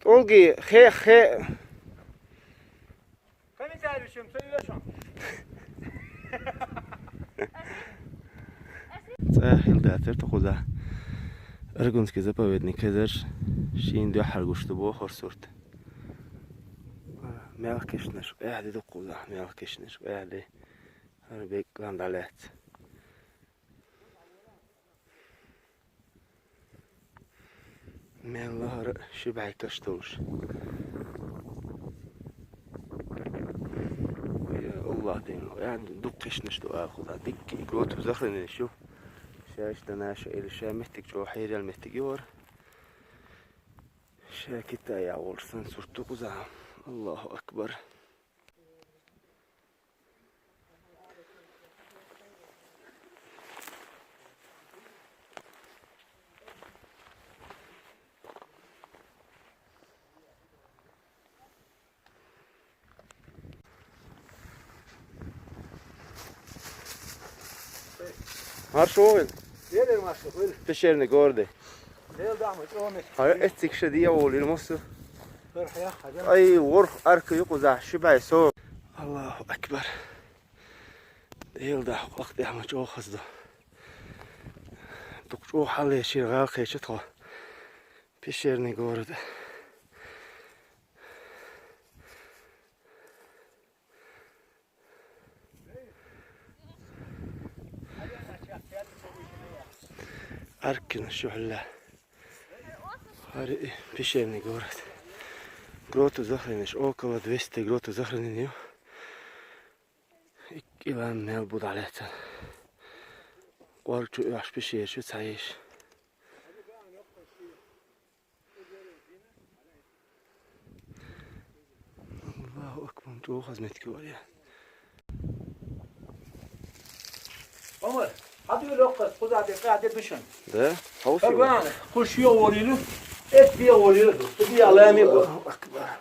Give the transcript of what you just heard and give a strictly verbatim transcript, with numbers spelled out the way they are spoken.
Олги, хе, хе. Комментарий шим, ца юашон. ЦӀа хила дацар тхо кхузахь. Аргунский заповедник хезар шин дуьххьара гуш ду бохура сурт. Мелхкешнаш къаьхьа ду кхузахь, мелхкешнаш къаьхьа ду. ХӀара беккъа дӀалаьцна. Мел лахара ши бӀе каш долуш. Я Аллах ден, я дукха кешнаш ду ала кхузахь. Дикка и гроту захороненеш ю. Ша иштта наша или ша меттиг чӀогӀа хьерал меттиг ю хӀара. Ша Китая волуш сан сурт ду кхузахь. Аллаху акбар. Марша вогӀийла. Дера марша, вогӀийла. Пещерный город. Дела дахьа ма чӀогӀа меттиг. Хьай эцциг ша дӀаволийла массо. Ай, ворхӀ арка ю кхузахь, ши бӀе со. Аллаху акбар. Дела дахьа, кху тӀехь ма чӀогӀа хаза ду. Дукха чӀогӀа хьалхе шира гӀала кхечи тхо. Пещерный город. Аркина шухьла. ХӀара и пещерный город. Гроту захороненеш, около двести гроту захоронений ю. Иккилан мел бу дӀалаьцна. КӀорга чу оьхуш пещера ю цхьа еш. Аллаху акбар, чӀогӀа хаза меттиг ю хӀара. Омар, хьан дуьйла йоккхуш, кхузахь де, къаьхьа де душан? Да? Хьовсийла. Кхузахь шиъ волийла, эцциг де волийла ду. Кхузахь лами бу. Аллаху акбар.